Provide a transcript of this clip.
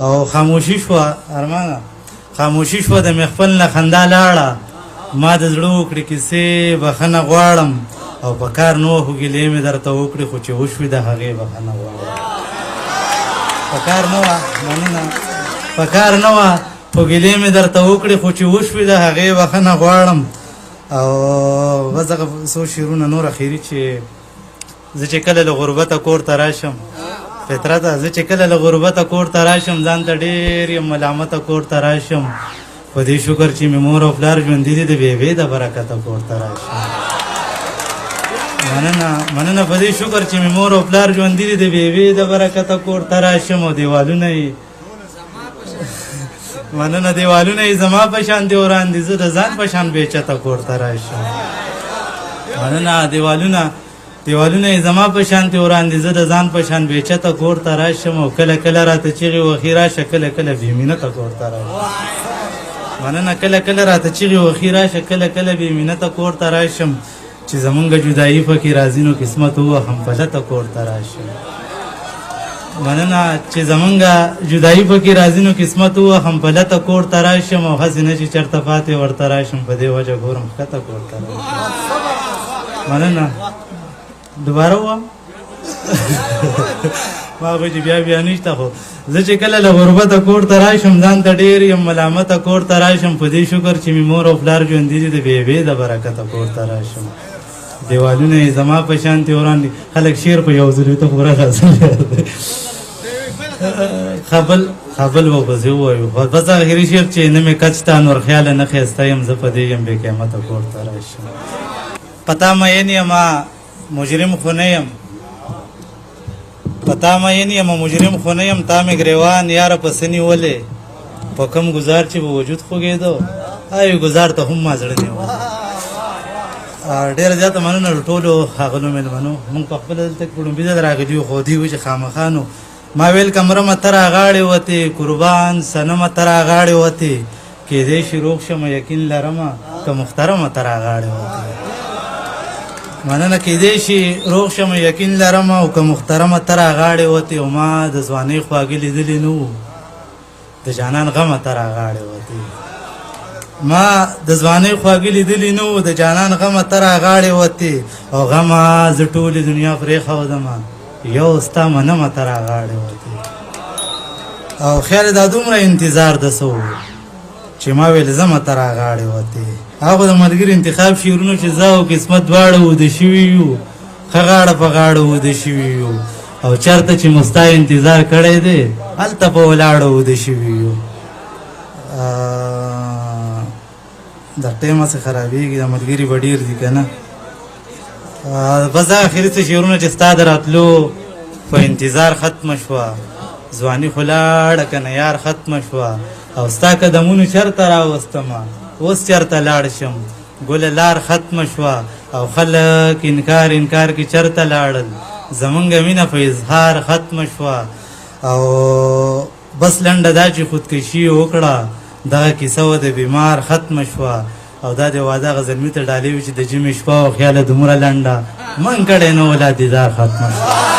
او خاموشي شوه ارمانه، خاموشي شوه د مې خپل نه خندا لاړه، ما د زړه وکړې کیسې بخښنه غواړم، او په کار نه وه خو ګیلې مې درته وکړې، خو چې وشوې د هغې بخښنه غواړم. په کار نه وه، مننه، په کار نه وه خو ګیلې مې درته وکړې، خو چې وشوې د هغې بخښنه غواړم. او بس دغه څو شعرونه نور اخري چې زه چې کله له غربته کور ته راشم، فطرته زه چې کله له غربته کور ته راشم، ځان ته ډېر یم ملامته کور ته راشم، په دې شکر چې مې مور او پلار ژوندي دي، د بېبې د برکته کور ته راشم. مننه مننه، په دې شکر چې مې مور او پلار ژوندي دي، د بېبې د برکته کور ته راشم. او دیوالونه یې، مننه، دیوالونه یې زما په شان دي وران دي، زه د ځان په شان بې چته کور ته راشم. مننه، دیوالونه یې زما په شان دي وران دي، زه د ځان په شان بې چته کور ته راشم. او کله کله راته چیغې وهي راشه، کله کله بې مینته کور ته راشم. مننه، کله کله راته چیغې وهي راشه، کله کله بې مینته کور ته راشم، چې زمونږ جدایي پکې راځي نو قسمت ووهم په لته کور ته راشم. مننه، چې زمونږ جدایي پکې راځي نو قسمت ووهم په لته کور ته راشم، او هسې نه چې چېرته پاتې ورته راشم، په دې وجه ګورم ښکته کور ته راشم. مننه، دوباره ووایم، ما خو چې بیا بیا نشته، خو زه چې کله له غربته کور ته راشم، ځان ته ډېر یم ملامته کور ته راشم، په دې شکر چې مې مور او پلار ژوندي دي، د بېبې د برکته کور ته راشم. دیوالونه یې زما په شان دي وران دي. خلک شعر په یو ځل ته پوره راځي، خبل خبل به پسې ووایو. خو بس اخري شعر چې نه مې کچ ته نور خیاله نه ښایسته یم، زه په دې یم بې قیمته کور ته راشم. پتا مین یم مجرم خو نه یم، پتا مین یم مجرم خو نه یم، تا مې ګریوان یاره په څه نیولې، په کوم ګزار چې به وجود خوږېدو آی ګزار ته هم ما زړه نیولی. ډېره زیاته مننه له ټولو ښاغلو مېلمنو. موږ په خپله دلته کې په لومړي ځل راغلي یو، خو دوی چې خامخا نو ما ویل که مرمه ته راغاړې وتې، قربان صنمه ته راغاړې وتې، کېدای شي روغ شم یقین لرمه که مخترمه ته راغاړې وتې. مننه، کېدای شي روغ شم یقین لرمه او که مخترمه ته راغاړې وتې، او ما د ځوانۍ خواږه لیدلي نه وو، د جانان غمه ته راغاړې وتې. ما د ځوانۍ خواږه لیدلي نه وو، د جانان غمه ته راغاړې وتې، او غمه زه ټولې دنیا پرېښودمه، یو ستا منمه ته راغاړې وتې. او خیال دا دومره انتظار د څه و چې ما ویل زمه ته راغاړې وتې. هغه د ملګري انتخاب شعرونو چې زه او قسمت دواړه وده شوي یو، ښه غاړه په غاړه وده شوي یو، او چېرته چې مو ستا انتظار کړی دی هلته په ولاړه وده شوي یو. د ټایم هسې خرابېږي، د ملګري به ډېر دي که نه. بس دا اخري څه شعرونه چې ستا د راتلو په انتظار ختمه شوه، ځواني خو لاړه که نه یار ختمه شوه، او ستا قدمونو چېرته راوستمه اوس چېرته لاړ شم، ګله لار ختمه شوه، او خلک انکار انکار کې چېرته لاړل، زمونږ مینه په اظهار ختمه شوه. او بس لنډه دا چې خودکشي یې وکړه، دغه کیسه وه د بیمار ختمه شوه. او دا د واده هغه زلمي ته ډالۍ وي چې د جمعې شپه او خیاله دومره لنډه من کړی نه ولا دیدار ختمه شوه.